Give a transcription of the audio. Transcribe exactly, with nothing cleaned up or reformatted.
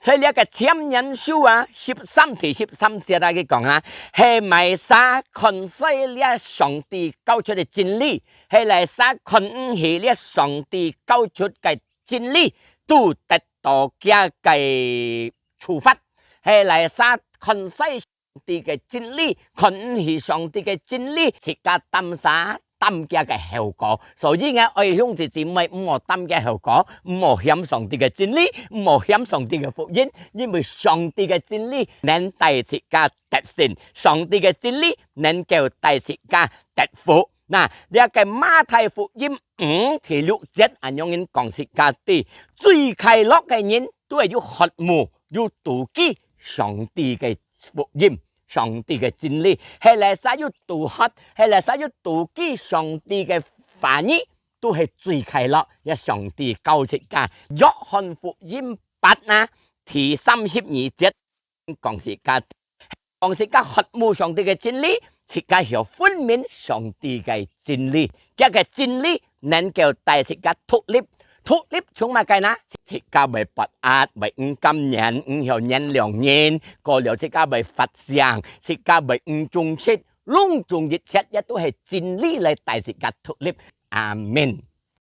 在這个箴言書啊，十三第十三節啊，佢講啊，係麼儕看衰這上帝交出个真理，係麼儕看毋起這上帝交出个真理，都得到佢个處罰。係麼儕看衰上帝个真理，看毋起上帝个真理，自家擔儕擔佢个後果。所以呢，愛兄弟姊妹，毋好擔佢後果，毋好嫌上帝个真理，毋好嫌上帝个福音，因為上帝个真理能帶自家得勝，上帝个真理能夠帶自家得福。那，這个馬太福音五第六節恁樣講自家知，最快樂个人都係有渴慕、有妒忌上帝个福音、上帝个真理，係麼儕有妒渴，係麼儕有妒忌上帝个話語，都係最快樂。這上帝教自家。約翰福音八啊，第三十二節講自家，講自家渴慕上帝个真理，自家曉分明上帝个真理。佢个真理能夠帶自家獨立，獨立從麼个呢？自家會發閼，會毋甘願，毋曉原諒人，過了自家會發性，自家會毋忠實，攏總一切也都係真理來帶自家獨立。阿門。